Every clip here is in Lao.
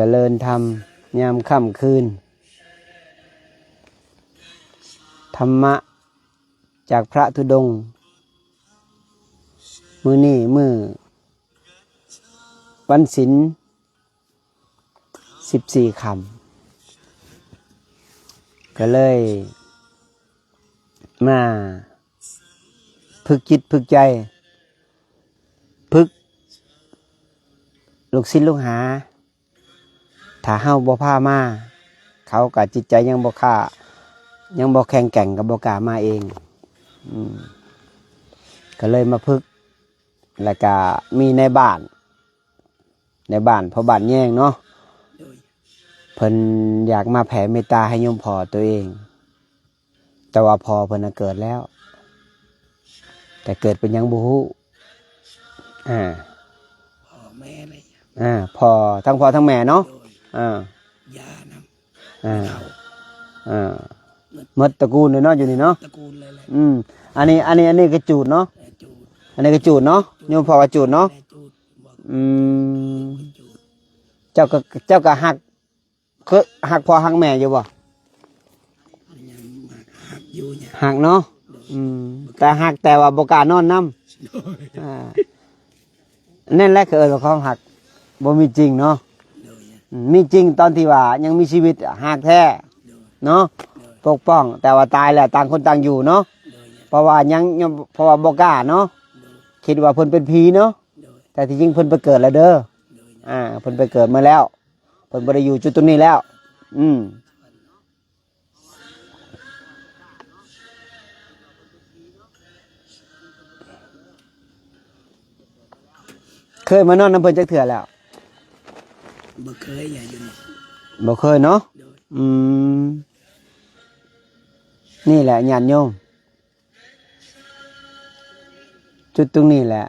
ຈະເລີນທຳຍາມຄ່ຳຄືນ ທຳມະຈາກພະທຸດົງ. ມື້ນີ້ມື້ວັນສິນ ສິບສີ່ຄ່ຳ ກໍເລີຍມາຝຶກຈິດຝຶກໃຈ ຝຶກລູກສິດລູກຫາ. ຖ້າເຮົາບໍ່ພາມາ ເຂົາກໍຈິດໃຈຍັງບໍ່ຄ່າ ຍັງບໍ່ແຂງແກ່ງ ກໍບໍ່ກ້າມາເອງ. ອືມ ກໍເລີຍມາຝຶກ ແລ້ວກໍມີໃນບ້ານ ໃນບ້ານ ພໍ່ບ້ານແຍງເນາະ ໂດຍ ເພິ່ນຢາກມາແຜ່ເມດຕາໃຫ້ໂຍມພໍ່ຕົວເອງ. ແຕ່ວ່າພໍ່ເພິ່ນນະເກີດແລ້ວ ແຕ່ເກີດເປັນຫຍັງບໍ່ຮູ້. ອາ ພໍ່ແມ່ເລີຍ ອາ ພໍ່ ທັງພໍ່ທັງແມ່ເນາະ ໂດຍ ອາ ຍ່ານຳ ອາ ເຖົ້າ ອາ ໝົດ ໝົດຕະກູນເລີຍເນາະ ຢູ່ນີ້ເນາະ ຕະກູນເລີຍແຫຼະ. ອືມ ອັນນີ້ ອັນນີ້ ອັນນີ້ກໍຈູດເນາະ ເອີ ຈູດ ອັນນີ້ກໍຈູດເນາະ ໂຍມພໍ່ກໍຈູດເນາະ ແມ່ຈູດ ອືມ ຈູດ ເຈົ້າກໍ ເຈົ້າກໍຮັກ ຄືຮັກພໍ່ຮັກແມ່ຢູ່ບໍ່? ຍັງຮັກຢູ່ ຮັກເນາະ ອືມ ແຕ່ຮັກ ແຕ່ວ່າບໍ່ກ້ານອນນຳ ໂດຍ ອ່າ ນັ້ນແຫຼະ ຄືເອີ້ນວ່າຄວາມຮັກບໍ່ມີຈິງເນາະ ໂດຍ ອືມ ມີຈິງຕອນທີ່ວ່າຍັງມີຊີວິດ ຮັກແທ້ ໂດຍ ເນາະ ໂດຍ ປົກປ້ອງ ແຕ່ວ່າຕາຍແລ້ວຕ່າງຄົນຕ່າງຢູ່ເນາະ ໂດຍ ເພາະວ່າຍັງ ຍັງ ເພາະວ່າບໍ່ກ້າເນາະ ໂດຍ ຄິດວ່າເພິ່ນເປັນຜີເນາະ ໂດຍ ແຕ່ທີ່ຈິງເພິ່ນໄປເກີດແລ້ວເດີ ໂດຍ ອ່າ ເພິ່ນໄປເກີດມາແລ້ວ ເພິ່ນບໍ່ໄດ້ຢູ່ຈຸດຕົງນີ້ແລ້ວ ອືມ ເຄີຍມານອນນຳເພິ່ນຈັກເທື່ອແລ້ວ? ບໍ່ເຄີຍ ຍາດໂຍມ ບໍ່ເຄີຍເນາະ ໂດຍ ອືມ ນີ້ແຫຼະຍາດໂຍມ ຈຸດຕົງນີ້ແຫຼະ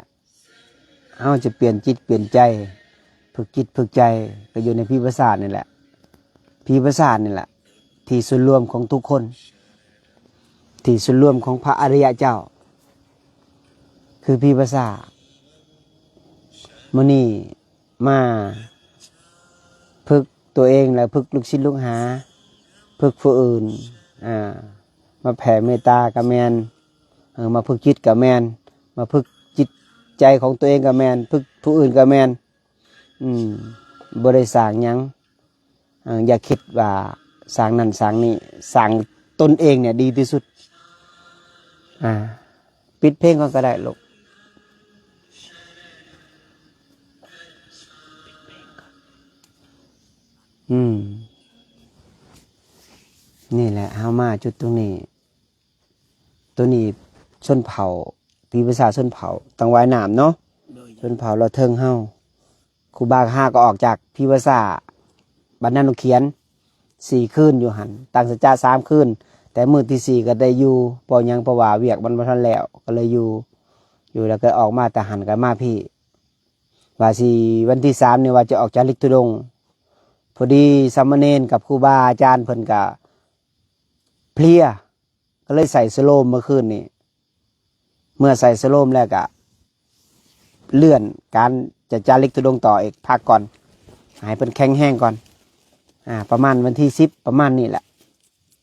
ເຮົາຈະປ່ຽນຈິດປ່ຽນໃຈ ຝຶກຈິດຝຶກໃຈ ກໍຢູ່ໃນພີປະສາດນີ້ແຫຼະ ພີປະສາດນີ້ແຫຼະ ທີ່ສູນລວມຂອງທຸກຄົນ ທີ່ສູນລວມຂອງພະອະລິຍະເຈົ້າ ຄືພີປະສາດ. ມື້ນີ້ມາຝຶກຕົວເອງ ແລະ ຝຶກລູກສິດລູກຫາ ຝຶກຜູ້ອື່ນ ອ່າ ມາແຜ່ເມດຕາກໍແມ່ນ ເອີ ມາຝຶກຈິດກໍແມ່ນ ມາຝຶກຈິດໃຈຂອງຕົວເອງກໍແມ່ນ ຝຶກຜູ້ອື່ນກໍແມ່ນ ອືມ ບໍ່ໄດ້ສ້າງຫຍັງ ເອີ ຢ່າຄິດວ່າສ້າງນັ້ນສ້າງນີ້ ສ້າງຕົນເອງນີ້ດີທີ່ສຸດ ອ່າ ປິດເພງກ່ອນກໍໄດ້ລູກ ອືມ ນີ້ແຫຼະ ເຮົາມາຈຸດຕົງນີ້ ຕົວນີ້ຊົນເຜົ່າ ປີປະຊາຊົນເຜົ່າຕັງຫວາຍນ້ຳເນາະ ໂດຍ ຊົນເຜົ່າລາວເທິງເຮົາ. ຄູບາຫາກໍອອກຈາກພີປະຊາບ້ານນາໜອງຂຽນ ສີ່ຄືນຢູ່ຫັ້ນ ຕັ້ງສັດຈະສາມຄືນ ແຕ່ມື້ທີສີ່ກໍໄດ້ຢູ່ ເພາະຫຍັງ ເພາະວ່າວຽກມັນບໍ່ທັນແລ້ວ ກໍເລີຍຢູ່ ຢູ່ແລ້ວກໍອອກມາແຕ່ຫັ້ນກໍມາພີ້ ວ່າຊິວັນທີສາມນີ້ວ່າຈະອອກຈາລິກທຸດົງ ພໍດີສາມະເນນກັບຄູບາອາຈານເພິ່ນກໍເພຍ ກໍເລີຍໃສ່ສະໂລມເມື່ອຄືນນີ້ ເມື່ອໃສ່ສະໂລມແລ້ວກະເລື່ອນການຈະຈາລິກທຸດົງຕໍ່ອີກ ພັກກ່ອນ ໃຫ້ເພິ່ນແຂງແຮງກ່ອນ ອ່າ ປະມານວັນທີສິບ ປະມານນີ້ແຫຼະ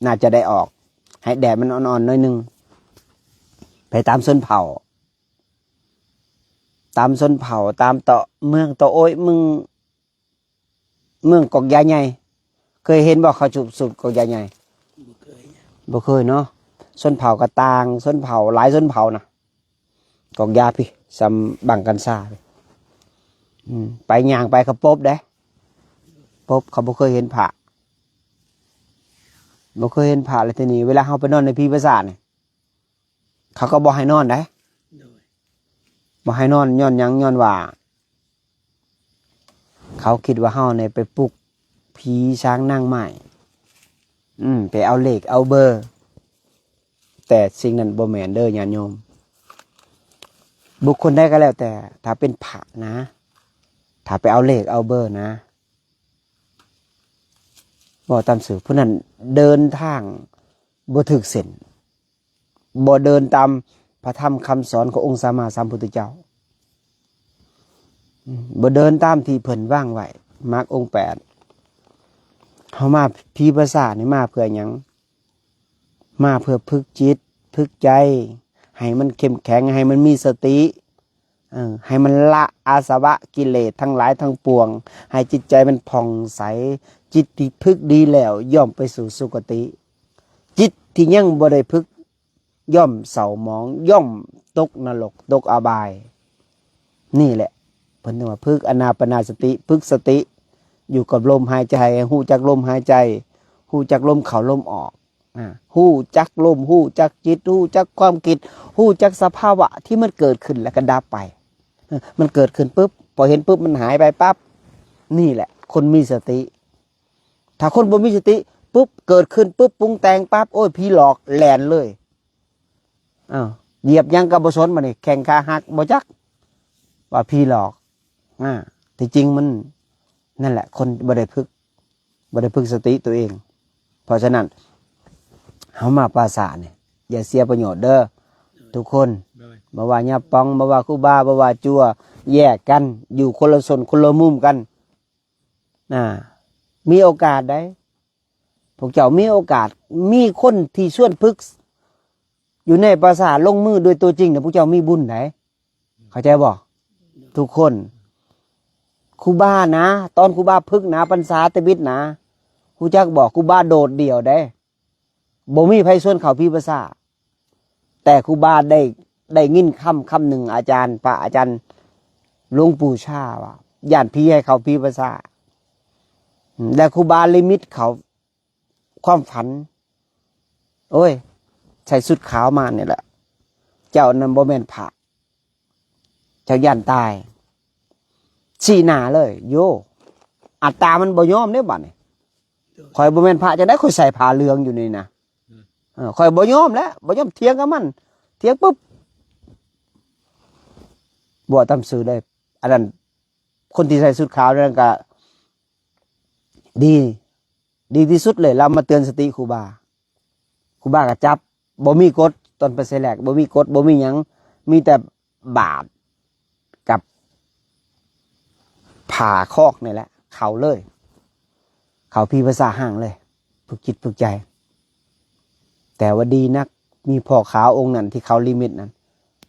ໜ້າຈະໄດ້ອອກ ໃຫ້ແດດມັນອ່ອນໆໜ້ອຍໜຶ່ງ ໄປຕາມຊົນເຜົ່າ ຕາມຊົນເຜົ່າ ຕາມເຕາະເມືອງເຕາະໂອ້ຍ ເມືອງ ເມືອງກອກຢາໃຫຍ່ ເຄີຍເຫັນບໍ່ ເຂົາສູບ ສູບກອກຢາໃຫຍ່? ບໍ່ເຄີຍ ບໍ່ເຄີຍເນາະ ຊົນເຜົ່າກະຕ່າງ ຊົນເຜົ່າ ຫຼາຍຊົນເຜົ່ານະ ກອກຢາພີ້ ສ່ຳບັ້ງກັນຊາ ອືມ ໄປຍ່າງໄປເຂົາປົບເດ້ ປົບ ເຂົາບໍ່ເຄີຍເຫັນພະ ບໍ່ເຄີຍເຫັນພະ ແລ້ວທີນີ້ເວລາເຮົາໄປນອນໃນພີປະສາດນີ້ ເຂົາກໍບໍ່ໃຫ້ນອນໃດ ໂດຍ ບໍ່ໃຫ້ນອນ ຍ້ອນຫຍັງ? ຍ້ອນວ່າເຂົາຄິດວ່າເຮົານີ້ໄປປຸກຜີສາງນາງໄມ້ ອືມ ໄປເອົາເລກເອົາເບີ ແຕ່ສິ່ງນັ້ນບໍ່ແມ່ນເດີຍາດໂຍມ ບຸກຄົນໃດກໍແລ້ວແຕ່ ຖ້າເປັນພະນະ ຖ້າໄປເອົາເລກເອົາເບີນະ ເວົ້າຕາມຊື່ ຜູ້ນັ້ນເດີນທາງ ບໍ່ຖືກເສັ້ນ ບໍ່ເດີນຕາມພະທຳຄຳສອນຂອງອົງສຳມາສຳພຸດທະເຈົ້າ ບໍ່ເດີນຕາມທີ່ເພິ່ນວາງໄວ້ ມັກອົງແປດ ເຮົາມາພີປະສາດນີ້ມາເພື່ອຫຍັງ? ມາເພື່ອຝຶກຈິດ ຝຶກໃຈ ໃຫ້ມັນເຂັ້ມແຂງ ໃຫ້ມັນມີສະຕິ ເອີ ໃຫ້ມັນລະອາສະວະກິເລດທັງຫຼາຍທັງປວງ ໃຫ້ຈິດໃຈມັນຜ່ອງໃສ. ຈິດທີ່ຝຶກດີແລ້ວຍ່ອມໄປສູ່ສຸຄະຕິ. ຈິດທີ່ຍັງບໍ່ໄດ້ຝຶກ ຍ່ອມເສົ້າໝອງ ຍ່ອມຕົກນະລົກ ຕົກອະບາຍ. ນີ້ແຫຼະ ເພິ່ນເອີ້ນວ່າຝຶກອານາປານະສະຕິ ຝຶກສະຕິ ຢູ່ກັບລົມຫາຍໃຈ ໃຫ້ຮູ້ຈັກລົມຫາຍໃຈ ຮູ້ຈັກລົມເຂົ້າລົມອອກ ອາ ຮູ້ຈັກລົມ ຮູ້ຈັກຈິດ ຮູ້ຈັກຄວາມຄິດ ຮູ້ຈັກສະພາວະທີ່ມັນເກີດຂຶ້ນແລ້ວກໍດັບໄປ. ເອີ ມັນເກີດຂຶ້ນປຶບ ພໍເຫັນປຶບ ມັນຫາຍໄປປັບ. ນີ້ແຫຼະຄົນມີສະຕິ. ຖ້າຄົນບໍ່ມີສະຕິປຶບ ເກີດຂຶ້ນປຶບ ປຸງແຕ່ງປັບ ໂອ້ຍ ຜີຫຼອກ ແລ່ນເລີຍ. ອ້າວ ຢຽບຫຍັງກໍບໍ່ສົນ ບາດນີ້ແຂ້ງຂາຫັກ ບໍ່ຈັກວ່າຜີຫຼອກ. ອາ ທີ່ຈິງມັນ ນັ້ນແຫຼະ ຄົນບໍ່ໄດ້ຝຶກ ບໍ່ໄດ້ຝຶກສະຕິຕົວເອງ. ເພາະສະນັ້ນ ເຮົາມາປາສາດນີ້ ຢ່າເສຍປະໂຫຍດເດີທຸກຄົນ. ໂດຍ ບໍ່ວ່າຍາປອງ ບໍ່ວ່າຄູບາ ບໍ່ວ່າຈົວ ແຍກກັນ ຢູ່ຄົນລະຊົນຄົນລະມຸມກັນ. ນະ ມີໂອກາດໃດ໋ ພວກເຈົ້າມີໂອກາດ ມີຄົນທີ່ຊວນຝຶກຢູ່ໃນປາສາດ ລົງມືດ້ວຍຕົວຈິງນະ ພວກເຈົ້າມີບຸນໃດ໋. ເຂົ້າໃຈບໍ່? ທຸກຄົນ ຄູບານະ ຕອນຄູບາຝຶກນະ ປັນສາຕະບິດນະ ຮູ້ຈັກບໍ່? ຄູບາໂດດດ່ຽວເດ້ ບໍ່ມີໃຜຊວນເຂົ້າພີປະສາດ. ແຕ່ຄູບາໄດ້ ໄດ້ຍິນຄຳ ຄຳໜຶ່ງ ອາຈານ ພະອາຈານຫຼວງປູ່ຊາວ່າ ຢ້ານຜີໃຫ້ເຂົ້າພີປະສາດ ແລະ ຄູບານິມິດເຂົ້າຄວາມຝັນ ໂອ້ຍ ໃສ່ຊຸດຂາວມານີ້ແຫຼະ ເຈົ້ານັ້ນບໍ່ແມ່ນພະ ເຈົ້າຢ້ານຕາຍ ຊີ້ໜ້າເລີຍ. ໂຢ ອັດຕາມັນບໍ່ຍອມເດ້ບາດນີ້. ໂດຍ ຂ້ອຍບໍ່ແມ່ນພະຈັ່ງໃດ ຂ້ອຍໃສ່ຜ້າເຫຼືອງຢູ່ນີ້ນະ. ອືມ ເອີ ຂ້ອຍບໍ່ຍອມແຫຼະ ບໍ່ຍອມ ຖຽງກັບມັນ ຖຽງປຶບ ບໍ່ຕາມຊື່ເລີຍ. ອັນນັ້ນ ຄົນທີ່ໃສ່ຊຸດຂາວນັ້ນກໍດີ ດີທີ່ສຸດເລີຍ ລາວມາເຕືອນສະຕິຄູບາ. ຄູບາກໍຈັບ ບໍ່ມີກົດ ຕອນໄປໃສ່ແລກ ບໍ່ມີກົດ ບໍ່ມີຫຍັງ ມີແຕ່ບາດກັບຜ້າຄອກນີ້ແຫຼະ ເຂົ້າເລີຍ ເຂົ້າພີປະສາດຫ້າງເລີຍ ຝຶກຈິດຝຶກໃຈ. ແຕ່ວ່າດີນັກ ມີພໍ່ຂາວອົງນັ້ນທີ່ເຂົານິມິດນັ້ນ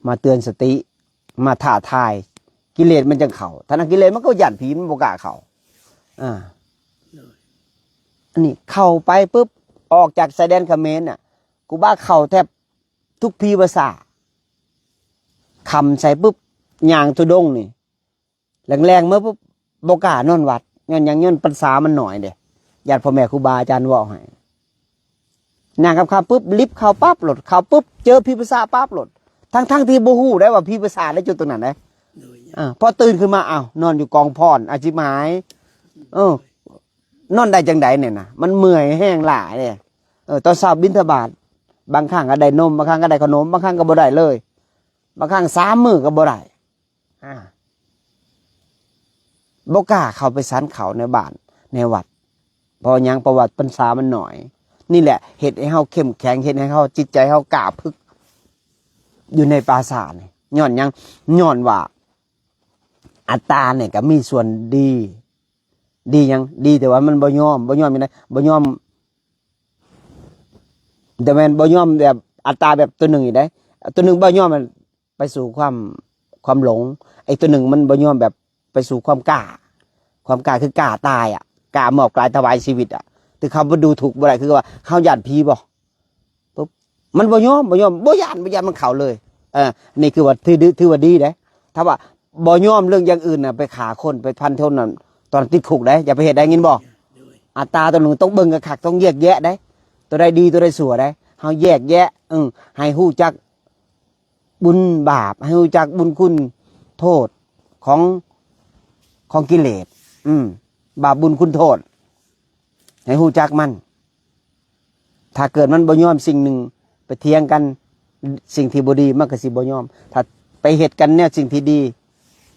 ມາເຕືອນສະຕິ ມາທ້າທາຍ ກິເລດມັນຈັ່ງເຂົ້າ. ຖ້ານັກກິເລດມັນກໍຢ້ານຜີ ມັນບໍ່ກ້າເຂົ້າ. ອາ ໂດຍ ອັນນີ້ເຂົ້າໄປປຶບ ອອກຈາກຊາຍແດນຂະເໝນນະ ຄູບາເຂົ້າແທບທຸກພີປະສາດ ຄ່ຳໃສ່ປຶບ ຍ່າງທຸດົງນີ້ ແລງໆມາປຶບ ບໍ່ກ້ານອນວັດ. ຍ້ອນຫຍັງ? ຍ້ອນພັນສາມັນໜ້ອຍເດ້ ຍາດພໍ່ແມ່ຄູບາອາຈານເວົ້າໃຫ້. ຍ່າງຄ່ຳໆປຶບ ລິບເຂົ້າປັບໂລດ ເຂົ້າປຶບ ເຈີຜີປີສາດປັບໂລດ ທັງໆທີ່ບໍ່ຮູ້ໄດ້ວ່າຜີປີສາດໄດ້ຈຸດຕົງນັ້ນເດ້. ໂດຍ ອາ ພໍຕື່ນຂຶ້ນມາ ອ້າວ ນອນຢູ່ກອງຟອນ ອາ ຊິບຫາຍ ເອີ ນອນໄດ້ຈັ່ງໃດນີ້ນະ ມັນເມື່ອຍແຮງຫຼາຍເດ້. ເອີ ຕອນເຊົ້າບິນທະບາດ ບາງຄັ້ງກໍໄດ້ນົມ ບາງຄັ້ງກໍໄດ້ຂະໜົມ ບາງຄັ້ງກໍບໍ່ໄດ້ເລີຍ ບາງຄັ້ງສາມມື້ກໍບໍ່ໄດ້. ອາ ບໍ່ກ້າເຂົ້າໄປສັນເຂົ້າໃນບ້ານໃນວັດ. ເພາະຫຍັງ? ເພາະວ່າພັນສາມັນໜ້ອຍ. ນີ້ແຫຼະເຮັດໃຫ້ເຮົາເຂັ້ມແຂງ ເຮັດໃຫ້ເຮົາ ຈິດໃຈເຮົາກ້າຝຶກຢູ່ໃນປ່າຊ້ານີ້. ຍ້ອນຫຍັງ? ຍ້ອນວ່າອັດຕານີ້ກໍມີສ່ວນດີ. ດີຫຍັງ? ດີແຕ່ວ່າມັນບໍ່ຍອມ. ບໍ່ຍອມຫຍັງໃດ? ບໍ່ຍອມ ແຕ່ແມ່ນບໍ່ຍອມແບບອັດຕາແບບຕົວໜຶ່ງນີ້ໃດ. ຕົວໜຶ່ງບໍ່ຍອມ ໄປສູ່ຄວາມ ຄວາມຫຼົງ. ໄອ້ຕົວໜຶ່ງມັນບໍ່ຍອມແບບໄປສູ່ຄວາມກ້າ. ຄວາມກ້າຄືກ້າຕາຍອະ ກ້າມອບກາຍຖວາຍຊີວິດອະ. ຄືເຂົາບໍ່ດູທຸກບໍ່ໄດ້ ຄືວ່າເຮົາຢ້ານຜີບໍ່? ປຶບ ມັນບໍ່ຍອມ ບໍ່ຍອມ ບໍ່ຢ້ານ ບໍ່ຢ້ານ ມັນເຂົ້າເລີຍ. ເອີ ນີ້ຄືວ່າຖື ຖືວ່າດີເດ້. ຖ້າວ່າບໍ່ຍອມເລື່ອງຢ່າງອື່ນນະ ໄປຂ້າຄົນ ໄປຟັນຄົນນັ້ນ ຕອນຕິດຄຸກເດ້. ຢ່າໄປເຮັດໄດ້ ຍິນບໍ່? ອັດຕາຕົວໜຶ່ງຕ້ອງເບິ່ງຄັກໆ ຕ້ອງແຍກແຍະເດ້ ຕົວໃດດີ ຕົວໃດຊົ່ວເດ້. ເຮົາແຍກແຍະ ເອີ ໃຫ້ຮູ້ຈັກ ບຸນບາບ ໃຫ້ຮູ້ຈັກບຸນຄຸນໂທດຂອງ ຂອງກິເລດ. ອືມ ບາບບຸນຄຸນໂທດ ໃຫ້ຮູ້ຈັກມັນ. ຖ້າເກີດມັນບໍ່ຍອມສິ່ງໜຶ່ງ ໄປຖຽງກັນ ສິ່ງທີ່ບໍ່ດີ ມັນກໍຊິບໍ່ຍອມ. ຖ້າໄປເຮັດກັນແນວສິ່ງທີ່ດີ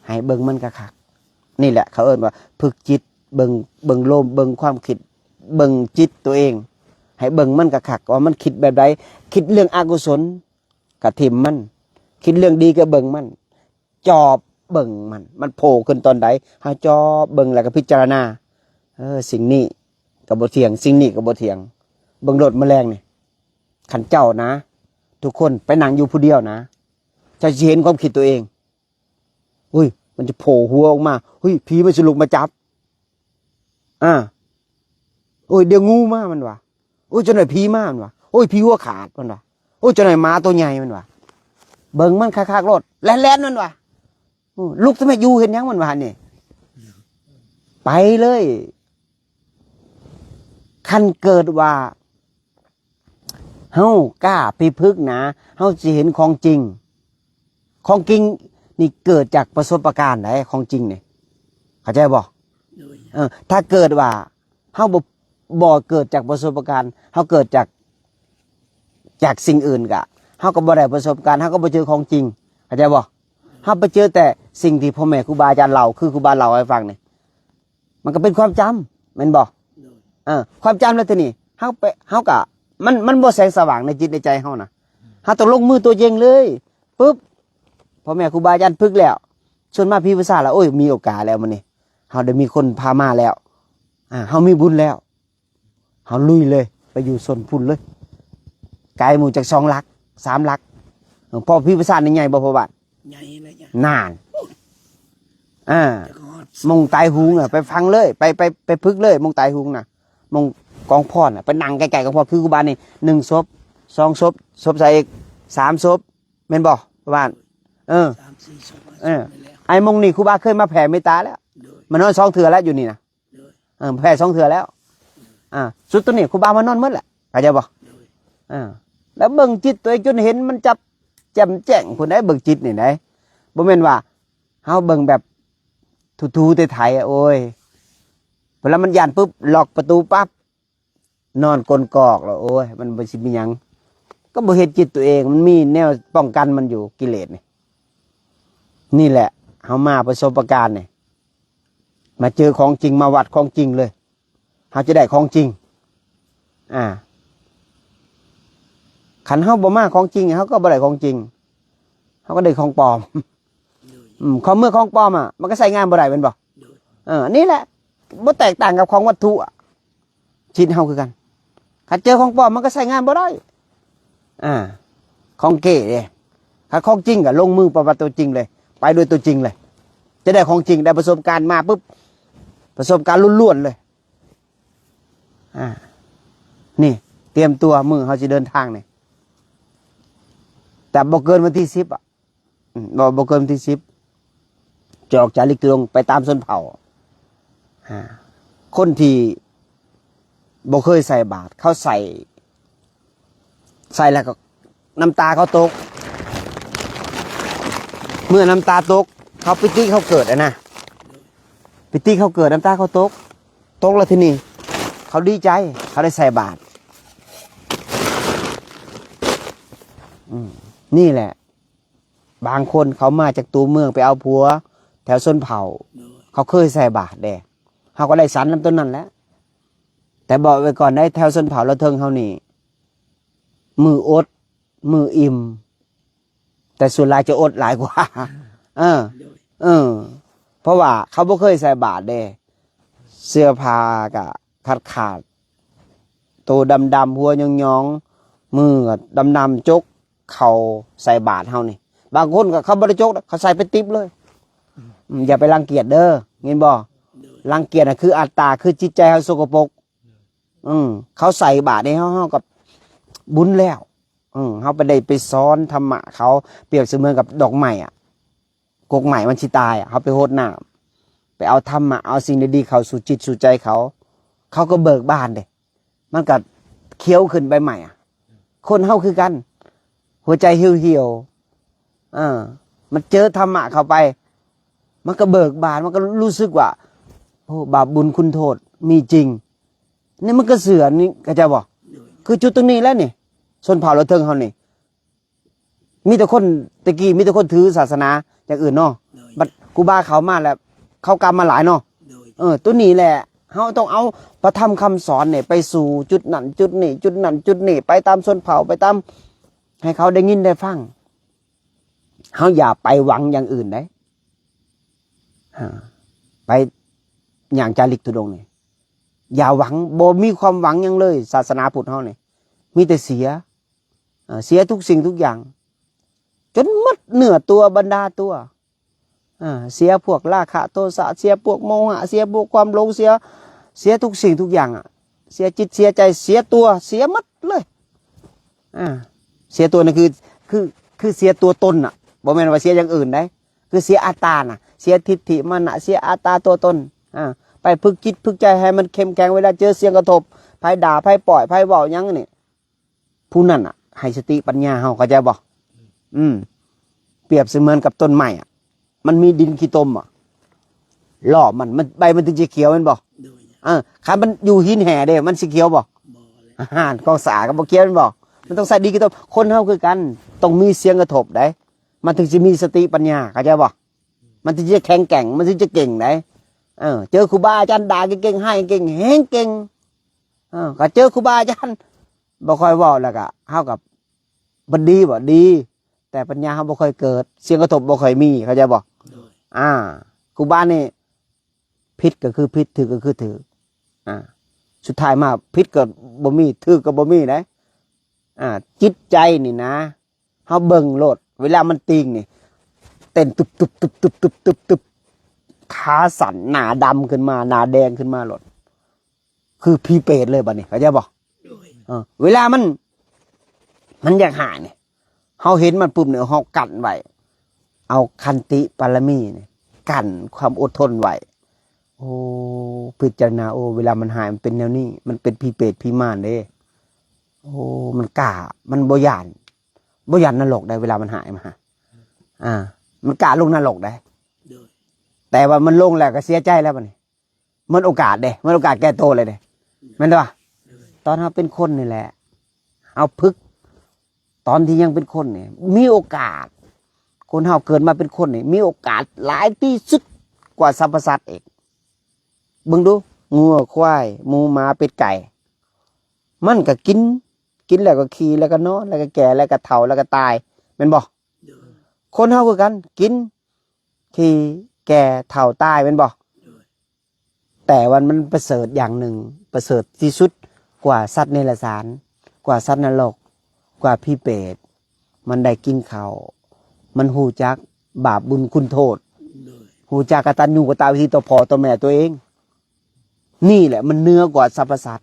ໃຫ້ເບິ່ງມັນຄັກໆ. ນີ້ແຫຼະເຂົາເອີ້ນວ່າຝຶກຈິດ. ເບິ່ງ ເບິ່ງໂລມ ເບິ່ງຄວາມຄິດ ເບິ່ງຈິດຕົວເອງ ໃຫ້ເບິ່ງມັນຄັກໆ ວ່າມັນຄິດແບບໃດ. ຄິດເລື່ອງອະກຸສົນ ກະຖິ້ມມັນ. ຄິດເລື່ອງດີກະເບິ່ງມັນ ຈອບເບິ່ງມັນ ມັນໂຜ່ຂຶ້ນຕອນໃດ. ເຮົາຈອບເບິ່ງແລ້ວກະພິຈາລະນາ ເອີ ສິ່ງນີ້ ກໍບໍ່ຖຽງ, ສິ່ງນີ້ກໍບໍ່ຖຽງ. ເບິ່ງໂລດມື້ແລງນີ້, ຄັນເຈົ້ານະ, ທຸກຄົນໄປນັ່ງຢູ່ຜູ້ດຽວນະ, ເຈົ້າຊິເຫັນຄວາມຄິດຕົວເອງ. ອຸ້ຍ, ມັນຈະໂຜຫົວອອກມາ, ອຸ້ຍ, ຜີມັນຊິລຸກມາຈັບ. ອາ, ໂອ້ຍ, ດຽວງູມາ, ມັນວ່າ. ໂອ້ຍ, ຈັກໜ້ອຍຜີມາ, ມັນວ່າ. ໂອ້ຍ, ຜີຫົວຂາດ, ມັນວ່າ. ໂອ້ຍ, ຈັກໜ້ອຍໝາໂຕໃຫຍ່, ມັນວ່າ. ເບິ່ງມັນຄັກໆໂລດ, ແລ່ນໆ, ມັນວ່າ. ອື, ລຸກແຕ່ແມ່ຢູ່ເຮັດຫຍັງ ມັນວ່ານີ້. ໄປເລີຍ. ຄັນເກີດວ່າເຮົາກ້າໄປຝຶກນະ, ເຮົາຊິເຫັນຂອງຈິງ. ຂອງຈິງນີ້ເກີດຈາກປະສົບປະການໃດ໋, ຂອງຈິງນີ້. ເຂົ້າໃຈບໍ່? ໂດຍ. ເອີ, ຖ້າເກີດວ່າເຮົາບໍ່, ບໍ່ເກີດຈາກປະສົບປະການ, ເຮົາເກີດຈາກ, ຈາກສິ່ງອື່ນກະ, ເຮົາກໍບໍ່ໄດ້ປະສົບການ, ເຮົາກໍບໍ່ເຈີຂອງຈິງ. ເຂົ້າໃຈບໍ່? ເຮົາໄປເຈີແຕ່ສິ່ງທີ່ພໍ່ແມ່ຄູບາອາຈານເລົ່າ, ຄືຄູບາເລົ່າໃຫ້ຟັງນີ້, ມັນກໍເປັນຄວາມຈຳ, ແມ່ນບໍ່? ໂດຍ. ເອີ, ຄວາມຈຳແລ້ວທີນີ້, ເຮົາໄປ, ເຮົາກໍ, ມັນ, ມັນບໍ່ແສງສະຫວ່າງໃນຈິດໃນໃຈເຮົານະ. ເຮົາຕ້ອງລົງມືຕົວຈິງເລີຍ. ປຶບ, ພໍ່ແມ່ຄູບາອາຈານຝຶກແລ້ວ, ຊົນມາຜີປະສາດແລ້ວ, ໂອ້ຍ, ມີໂອກາດແລ້ວມື້ນີ້, ເຮົາໄດ້ມີຄົນພາມາແລ້ວ. ອາ, ເຮົາມີບຸນແລ້ວ. ເຮົາລຸຍເລີຍ, ໄປຢູ່ຊົນພຸ້ນເລີຍ, ໄກໝູ່ຈັກສອງຫຼັກ, ສາມຫຼັກ. ເອີ, ພໍຜີປະສາດນີ້ໃຫຍ່ບໍ່ພໍ່ບ້ານ? ໃຫຍ່ແລ້ວ. ນານ. ອາ, ແຕ່ກໍຮອດ ມົງຕາຍຮຸງນະ, ໄປຟັງເລີຍ, ໄປ, ໄປ, ໄປຝຶກເລີຍ, ມົງຕາຍຮຸງນະ, ມົງກອງພອນນະ, ໄປນັ່ງໃກ້ໆກອງພອນ. ຄືຄູບານີ້ ໜຶ່ງສົບ, ສອງສົບ, ສົບໃສ່ອີກ ສາມສົບ, ແມ່ນບໍ່? ປະມານ, ເອີ, ສາມສີ່ສົບ, ເອີ, ສົບນີ້ແຫຼະ. ໄອ້ມົງນີ້ຄູບາເຄີຍມາແຜ່ເມດຕາແລ້ວ. ໂດຍ. ມານອນສອງເທື່ອແລ້ວຢູ່ນີ້ນະ. ໂດຍ. ເອີ, ແຜ່ສອງເທື່ອແລ້ວ. ອາ, ຊຸດໂຕນີ້ຄູບາມານອນໝົດແຫຼະ, ເຂົ້າໃຈບໍ່? ໂດຍ. ເອີ, ແລ້ວເບິ່ງຈິດຕົວເອງຈົນເຫັນມັນຈັບແຈ່ມແຈ້ງພຸ້ນໃດ໋, ເບິ່ງຈິດນີ້ໃດ໋. ບໍ່ແມ່ນວ່າເຮົາເບິ່ງແບບຖູໆໄຖໆ, ໂອ້ຍ, ເວລາມັນຢ້ານປຶບ, ລັອກປະຕູປັບ, ນອນກົ້ນກອກແລ້ວ, ໂອ້ຍ, ມັນບໍ່ຊິມີຫຍັງ. ກໍບໍ່ເຮັດຈິດຕົວເອງ, ມັນມີແນວປ້ອງກັນມັນຢູ່, ກິເລດນີ້. ນີ້ແຫຼະ, ເຮົາມາປະສົບປະການນີ້, ມາເຈີຂອງຈິງ, ມາວັດຂອງຈິງເລີຍ, ເຮົາຈະໄດ້ຂອງຈິງ. ອາ, ຄັນເຮົາບໍ່ມາຂອງຈິງ, ເຮົາກໍບໍ່ໄດ້ຂອງຈິງ, ເຮົາກໍໄດ້ຂອງປອມ. ໂດຍ. ອືມ, ຂອງເມື່ອຂອງປອມອະ, ມັນກໍໃຊ້ງານບໍ່ໄດ້, ແມ່ນບໍ່? ໂດຍ. ເອີ, ນີ້ແຫຼະ, ບໍ່ແຕກຕ່າງກັບຂອງວັດຖຸອະ. ຈິດເຮົາຄືກັນ, ຄັນເຈີຂອງປອມມັນກໍໃຊ້ງານບໍ່ໄດ້. ອາ, ຂອງເກ້ເດ້, ຄັນຂອງຈິງກໍລົງມືປະບັດຕົວຈິງເລີຍ, ໄປດ້ວຍຕົວຈິງເລີຍ, ຈະໄດ້ຂອງຈິງ, ໄດ້ປະສົບການມາປຶບ, ປະສົບການລ້ວນໆເລີຍ. ອາ, ນີ້, ຕຽມຕົວ, ມື້ເຮົາຊິເດີນທາງນີ້, ແຕ່ບໍ່ເກີນວັນທີສິບອະ. ອືມ, ບໍ່, ບໍ່ເກີນວັນທີສິບ ຈະອອກຈາລິກທຸດົງໄປຕາມຊົນເຜົ່າ. ອາ, ຄົນທີ່ບໍ່ເຄີຍໃສ່ບາດ, ເຂົາໃສ່, ໃສ່ແລ້ວກໍນ້ຳຕາເຂົາຕົກ. ເມື່ອນ້ຳຕາຕົກ, ເຂົາປີຕິເຂົາເກີດຫັ້ນນະ, ປີຕິເຂົາເກີດ, ນ້ຳຕາເຂົາຕົກ, ຕົກແລ້ວທີນີ້ເຂົາດີໃຈ, ເຂົາໄດ້ໃສ່ບາດ. ອືມ, ນີ້ແຫຼະ. ບາງຄົນເຂົາມາຈາກຕົວເມືອງໄປເອົາຜົວແຖວຊົນເຜົ່າ, ໂດຍ, ເຂົາເຄີຍໃສ່ບາດເດ້, ເຮົາກໍໄດ້ສັນນຳຕົວນັ້ນແຫຼະ. ແຕ່ບອກໄວ້ກ່ອນໄດ໋, ແຖວຊົນເຜົ່າລາວເທິງເຮົານີ້ ມື້ອົດມື້ອີ່ມ, ແຕ່ສ່ວນຫຼາຍຈະອົດຫຼາຍກວ່າ. ເອີ, ໂດຍ, ເອີ, ເພາະວ່າເຂົາບໍ່ເຄີຍໃສ່ບາດເດ້, ເສື້ອຜ້າກະຂາດໆ, ໂຕດຳໆ, ຫົວຫຍອງໆ, ມືກໍດຳໆ, ຈົກເຂົ້າໃສ່ບາດເຮົານີ້. ບາງຄົນກໍເຂົາບໍ່ໄດ້ຈົກດອກ, ເຂົາໃສ່ເປັນຕິບເລີຍ. ອືມ, ຢ່າໄປລັງກຽດເດີ, ເຫັນບໍ່? ໂດຍ. ລັງກຽດນະຄືອັດຕາ, ຄືຈິດໃຈເຮົາສົກກະປົກ. ອືມ, ເຂົາໃສ່ບາດໃຫ້ເຮົາ, ເຮົາກໍບຸນແລ້ວ. ອືມ, ເຮົາໄປໄດ້ໄປສອນທຳມະເຂົາ, ປຽບສະເໝືອນກັບດອກໄມ້ອະ. ກົກໄມ້ມັນຊິຕາຍອະ, ເຮົາໄປຫົດນ້ຳ, ໄປເອົາທຳມະ, ເອົາສິ່ງດີໆເຂົ້າສູ່ຈິດສູ່ໃຈເຂົາ, ເຂົາກໍເບີກບານເດ້, ມັນກໍຂຽວຂຶ້ນໃບໃໝ່ອະ. ຄົນເຮົາຄືກັນ, ຫົວໃຈຫ່ຽວໆ, ເອີ, ມັນເຈີທຳມະເຂົ້າໄປ, ມັນກໍເບີກບານ, ມັນກໍຮູ້ສຶກວ່າ, ໂອ້, ບາບບຸນຄຸນໂທດມີຈິງ. ນີ້ມັນກໍເຊື່ອນີ້, ເຂົ້າໃຈບໍ່? ໂດຍ. ຄືຈຸດຕົງນີ້ແຫຼະນີ້, ຊົນເຜົ່າລາວເທິງເຮົານີ້. ມີແຕ່ຄົນ, ແຕ່ກີ້ມີແຕ່ຄົນຖືສາສະໜາຢ່າງອື່ນເນາະ, ໂດຍ, ບັດຄູບາເຂົ້າມາແລ້ວ ເຂົາກັບມາຫຼາຍເນາະ, ໂດຍ, ເອີ, ຕົວນີ້ແຫຼະ ເຮົາຕ້ອງເອົາພະທຳຄຳສອນນີ້ໄປສູ່ຈຸດນັ້ນຈຸດນີ້, ຈຸດນັ້ນຈຸດນີ້, ໄປຕາມຊົນເຜົ່າ, ໄປຕາມ ໃຫ້ເຂົາໄດ້ຍິນໄດ້ຟັງ. ເຮົາຢ່າໄປຫວັງຢ່າງອື່ນເດ້, ອາ, ໄປຍ່າງຈາລິກທຸດົງນີ້ ຢ່າຫວັງ ບໍ່ມີຄວາມຫວັງຫຍັງເລີຍ. ສາສະໜາພຸດເຮົານີ້ມີແຕ່ເສຍ ເອີ ເສຍທຸກສິ່ງທຸກຢ່າງ ຈົນໝົດເນື້ອຕົວບັນດາຕົວ ອ່າ ເສຍພວກລາຄະໂທສະ ເສຍພວກໂມຫະ ເສຍພວກຄວາມຫຼົງ ເສຍ ເສຍທຸກສິ່ງທຸກຢ່າງອະ ເສຍຈິດເສຍໃຈ ເສຍຕົວ ເສຍໝົດເລີຍ. ອ່າ ເສຍຕົວນີ້ຄື ຄື ຄືເສຍຕົວຕົນນະ ບໍ່ແມ່ນວ່າເສຍຢ່າງອື່ນໃດ ຄືເສຍອັດຕານະ ເສຍທິດຖິມານະ ເສຍອັດຕາຕົວຕົນ. ອ່າ ໄປຝຶກຈິດຝຶກໃຈໃຫ້ມັນເຂັ້ມແຂງ ເວລາເຈີສຽງກະທົບ ໃຜດ່າ ໃຜປ້ອຍ ໃຜເວົ້າຫຍັງນີ້ ຜູ້ນັ້ນນະໃຫ້ສະຕິປັນຍາເຮົາ ເຂົ້າໃຈບໍ່? ອືມ ປຽບສະເໝືອນກັບຕົ້ນໄມ້ອະ ມັນມີດິນຂີ້ຕົມອະ ລ້ອມມັນ ມັນ ໃບມັນຈຶ່ງຊິຂຽວແມ່ນບໍ່? ໂດຍ ເອີ ຄັນມັນຢູ່ຫີນແຮ່ເດ້ ມັນຊິຂຽວບໍ່? ບໍ່ແຫຼະ ອາຫານຂອງສະອາດກໍບໍ່ຂຽວແມ່ນບໍ່? ມັນຕ້ອງໃຊ້ດິນຂີ້ຕົມ. ຄົນເຮົາຄືກັນ ຕ້ອງມີສຽງກະທົບໃດ ມັນເຖິງຊິມີສະຕິປັນຍາ ເຂົ້າໃຈບໍ່? ມັນເຖິງຈະແຂງແກ່ງ ມັນເຖິງຈະເກັ່ງໃດ. ເອີ ເຈີຄູບາອາຈານດ່າເກັ່ງໆ ຮ້າຍເກັ່ງໆ ແຮງເກັ່ງ ເອີ ກໍເຈີຄູບາອາຈານ ບໍ່ຄ່ອຍເວົ້າ ແລ້ວກະເຮົາກະ ມັນດີບໍ່? ດີ ແຕ່ປັນຍາເຮົາບໍ່ຄ່ອຍເກີດ ສຽງກະທົບບໍ່ຄ່ອຍມີ ເຂົ້າໃຈບໍ່? ໂດຍ ອ່າ ຄູບານີ້ຜິດກໍຄືຜິດ ຖືກກໍຄືຖືກ ອ່າ ສຸດທ້າຍມາຜິດກໍບໍ່ມີ ຖືກກໍບໍ່ມີໃດ. ອ່າ ຈິດໃຈນີ້ນະ ເຮົາເບິ່ງໂລດ ເວລາມັນຕີງນີ້ ເຕັ້ນຕຸບໆໆໆໆ ຂາສັ່ນ ໜ້າດຳຂຶ້ນມາ ໜ້າແດງຂຶ້ນມາໂລດ ຄືຜີເປດເລີຍບາດນີ້ ເຂົ້າໃຈບໍ່? ໂດຍ ເອີ ເວລາມັນ ມັນຢາກຮ້າຍນີ້ ເຮົາເຫັນມັນປຸບນີ້ ເຮົາກັ້ນໄວ້ ເອົາຂັນຕິບາລະມີນີ້ ກັ້ນຄວາມອົດທົນໄວ້. ໂອ້ ພິຈາລະນາ ໂອ້ ເວລາມັນຮ້າຍມັນເປັນແນວນີ້ ມັນເປັນຜີເປດຜີມານເດ້. ໂອ້ ມັນກ້າ ມັນບໍ່ຢ້ານ ບໍ່ຢ້ານນະລົກໃດ ເວລາມັນຮ້າຍມາ ອ່າ ມັນກ້າລົງນະລົກໃດ. ໂດຍ ແຕ່ວ່າມັນລົງແລ້ວກໍເສຍໃຈແລ້ວບາດນີ້ ໝົດໂອກາດເດ້ ໝົດໂອກາດແກ້ໂຕເລີຍເດ້ ແມ່ນບໍ່? ໂດຍ ຕອນເຮົາເປັນຄົນນີ້ແຫຼະ ເຮົາຝຶກ ຕອນທີ່ຍັງເປັນຄົນນີ້ ມີໂອກາດ ຄົນເຮົາເກີດມາເປັນຄົນນີ້ ມີໂອກາດຫຼາຍທີ່ສຸດກວ່າສັບພະສັດອີກ. ເບິ່ງດູ ງົວ ຄວາຍ ໝູ ໝາ ເປັດ ໄກ່ ມັນກໍກິນ ກິນແລ້ວກໍຂີ້ ແລ້ວກໍນອນ ແລ້ວກໍແກ່ ແລ້ວກໍເຖົ້າ ແລ້ວກໍຕາຍ ແມ່ນບໍ່? ໂດຍ ຄົນເຮົາຄືກັນ ກິນ ຂີ້ ແກ່ ເຖົ້າ ຕາຍ ແມ່ນບໍ່? ໂດຍ ແຕ່ວ່າມັນປະເສີດຢ່າງໜຶ່ງ ປະເສີດທີ່ສຸດກວ່າສັດເນລະສານ ກວ່າສັດນະລົກ ກວ່າຜີເປດ ມັນໄດ້ກິນເຂົ້າ ມັນຮູ້ຈັກບາບບຸນຄຸນໂທດ ໂດຍ ຮູ້ຈັກກະຕັນຍູກະຕະເວທີຕໍ່ພໍ່ຕໍ່ແມ່ຕົວເອງ. ນີ້ແຫຼະມັນເໜືອກວ່າສັບພະສັດ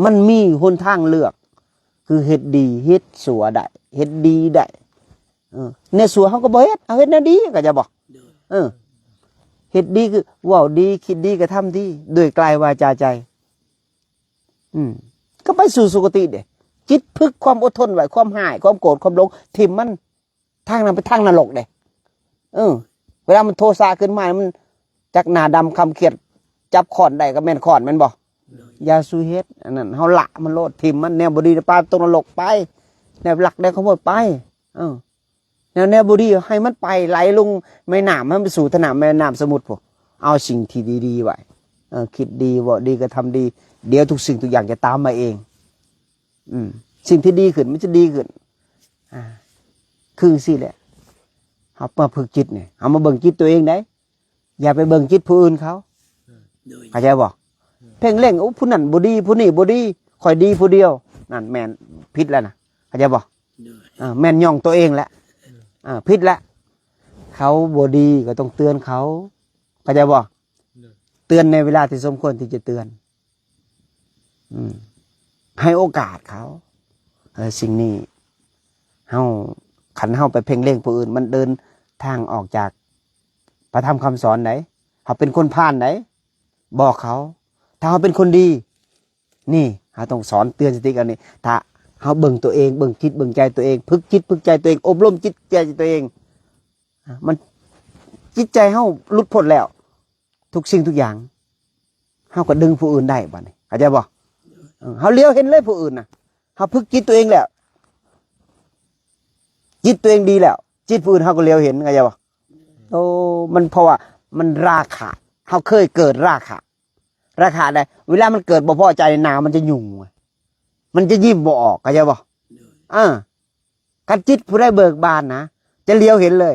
ມັນມີຫົນທາງເລືອກ ຄືເຮັດດີເຮັດຊົ່ວໄດ້ ເຮັດດີໄດ້. ເອີ ແນວຊົ່ວເຮົາກໍບໍ່ເຮັດ ເຮົາເຮັດແນວດີ ເຂົ້າໃຈບໍ່? ໂດຍ ເອີ ເຮັດດີຄືເວົ້າດີ ຄິດດີ ກະທຳດີ ດ້ວຍກາຍ ວາຈາ ໃຈ. ອືມ ກໍໄປສູ່ສຸຄະຕິເດ້. ຈິດຝຶກຄວາມອົດທົນໄວ້ ຄວາມຮ້າຍ ຄວາມໂກດ ຄວາມຫຼົງ ຖິ້ມມັນ. ທາງນັ້ນເປັນທາງນະລົກເດ້. ເອີ ເວລາມັນໂທສະຂຶ້ນມາ ມັນຈັກໜ້າດຳຄຳຄຽດ ຈັບຄ້ອນໄດ້ກໍແມ່ນຄ້ອນ ແມ່ນບໍ່? ໂດຍ ຢ່າສູ່ເຮັດອັນນັ້ນ ເຮົາລະມັນໂລດ ຖິ້ມມັນ. ແນວບໍ່ດີປາຕົກນະລົກໄປ ແນວລັກແນວຂະໂມຍໄປ. ເອີ ແນວ ແນວບໍ່ດີໃຫ້ມັນໄປ ໄຫຼລົງແມ່ນ້ຳ ໃຫ້ມັນໄປສູ່ທະໜ້າແມ່ນ້ຳສະໝຸດພຸ້ນ. ເອົາສິ່ງທີ່ດີໆໄວ້ ເອີ ຄິດດີ ເວົ້າດີ ກະທຳດີ ດຽວທຸກສິ່ງທຸກຢ່າງຈະຕາມມາເອງ. ອືມ ສິ່ງທີ່ດີຂຶ້ນມັນຈະດີຂຶ້ນ. ອ່າ ຄືຈັ່ງຊີ້ແຫຼະ ເຮົາມາຝຶກຈິດນີ້ ເຮົາມາເບິ່ງຈິດຕົວເອງໄດ໋ ຢ່າໄປເບິ່ງຈິດຜູ້ອື່ນເຂົາ. ໂດຍ ເຂົ້າໃຈບໍ່? ເພັ່ງເລັງ ໂອ້ ຜູ້ນັ້ນບໍ່ດີ ຜູ້ນີ້ບໍ່ດີ ຂ້ອຍດີຜູ້ດຽວ ນັ້ນແມ່ນຜິດແລ້ວນະ ເຂົ້າໃຈບໍ່? ໂດຍ ອ່າ ແມ່ນຍ່ອງຕົວເອງແຫຼະ ອ່າ ຜິດແລ້ວ. ເຂົາບໍ່ດີກໍຕ້ອງເຕືອນເຂົາ ເຂົ້າໃຈບໍ່? ໂດຍ ເຕືອນໃນເວລາທີ່ສົມຄວນທີ່ຈະເຕືອນ. ອືມ ໃຫ້ໂອກາດເຂົາ. ເອີ ສິ່ງນີ້ເຮົາ ຄັນເຮົາໄປເພັ່ງເລັງຜູ້ອື່ນ ມັນເດີນທາງອອກຈາກພະທຳຄຳສອນໃດ໋. ເຮົາເປັນຄົນພານໃດ໋ ບອກເຂົາ. ຖ້າເຮົາເປັນຄົນດີ ນີ້ ເຮົາຕ້ອງສອນເຕືອນສະຕິກັນນີ້. ຖ້າເຮົາເບິ່ງຕົວເອງ ເບິ່ງຈິດເບິ່ງໃຈຕົວເອງ ຝຶກຈິດຝຶກໃຈຕົວເອງ ອົບຮົມຈິດໃຈຕົວເອງ ມັນ ຈິດໃຈເຮົາຫຼຸດພົ້ນແລ້ວ ທຸກສິ່ງທຸກຢ່າງ ເຮົາກໍດຶງຜູ້ອື່ນໄດ້ບາດນີ້ ເຂົ້າໃຈບໍ່? ເອີ ເຮົາຫຼຽວເຫັນເລີຍຜູ້ອື່ນນະ ເຮົາຝຶກຈິດຕົວເອງແລ້ວ ຈິດຕົວເອງດີແລ້ວ ຈິດຜູ້ອື່ນເຮົາກໍຫຼຽວເຫັນ ເຂົ້າໃຈບໍ່? ໂອ້ ມັນ ເພາະວ່າມັນລາຄະ ເຮົາເຄີຍເກີດລາຄະ ລາຄະໃດ໋ ເວລາມັນເກີດບໍ່ພໍໃຈ ໜ້າມັນຈະຫຍຸ້ງ ມັນຈະຍິ້ມບໍ່ອອກ ເຂົ້າໃຈບໍ່? ເອີ ຄັນຈິດຜູ້ໃດເບີກບານນະ ຈະຫຼຽວເຫັນເລີຍ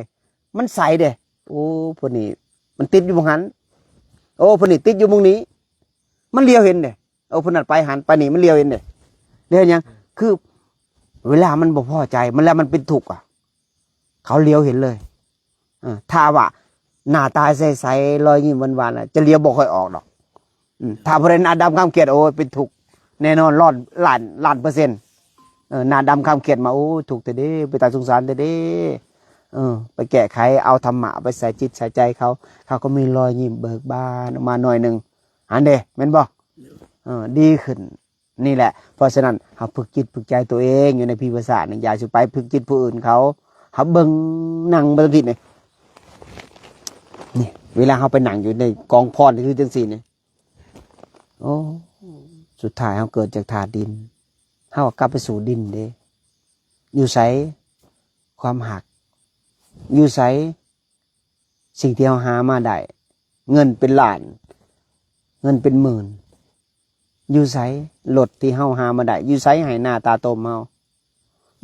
ມັນໃສເດ້. ໂອ້ ຜູ້ນີ້ມັນຕິດຢູ່ໝ່ອງຫັ້ນ ໂອ້ ຜູ້ນີ້ຕິດຢູ່ໝ່ອງນີ້. ມັນຫຼຽວເຫັນເດ້. ເອີ ຜູ້ນັ້ນໄປຫັ້ນໄປນີ້ ມັນຫຼຽວເຫັນເດ້. ຫຼຽວເຫັນຫຍັງ? ຄືເວລາມັນບໍ່ພໍໃຈ ມັນ ແລ້ວມັນເປັນທຸກອະ ເຂົາຫຼຽວເຫັນເລີຍ. ເອີ ຖ້າວ່າໜ້າຕາໃສໆ ລອຍຍິ້ມຫວານໆ ຈະຫຼຽວບໍ່ຄ່ອຍອອກດອກ. ອືມ ຖ້າຜູ້ໃດໜ້າດຳຄຳຂຽດ ໂອ້ຍ ເປັນທຸກແນ່ນອນ ລ້ານ ລ້ານເປີເຊັນ. ເອີ ໜ້າດຳຄຳຂຽດມາ ໂອ້ຍ ທຸກແທ້ເດ້ ເປັນຕາສົງສານແທ້ເດ້. ເອີ ໄປແກ້ໄຂ ເອົາທຳມະໄປໃສ່ຈິດໃສ່ໃຈເຂົາ ເຂົາກໍມີລອຍຍິ້ມເບີກບານອອກມາໜ້ອຍໜຶ່ງ. ຫັ້ນເດ້ ແມ່ນບໍ່? ເອີ ດີຂຶ້ນ. ນີ້ແຫຼະ ເພາະສະນັ້ນ ເຮົາຝຶກຈິດຝຶກໃຈຕົວເອງ ຢູ່ໃນພີພາສານີ້ ຢ່າຊິໄປຝຶກຈິດຜູ້ອື່ນເຂົາ. ເຮົາເບິ່ງ ນັ່ງເບິ່ງທິດນີ້ ນີ້ ເວລາເຮົາໄປນັ່ງຢູ່ໃນກອງພອນ ຄືຈັ່ງຊີ້ນີ້ ໂອ້ ສຸດທ້າຍເຮົາເກີດຈາກທາດດິນ ເຮົາກໍກັບໄປສູ່ດິນເດ້. ຢູ່ໃສຄວາມຮັກ? ຢູ່ໃສ ສິ່ງທີ່ເຮົາຫາມາໄດ້ ເງິນເປັນລ້ານ ເງິນເປັນໝື່ນ ຢູ່ໃສ? ລົດທີ່ເຮົາຫາມາໄດ້ ຢູ່ໃສ? ໃຫ້ໜ້າຕາຕົມເຮົາ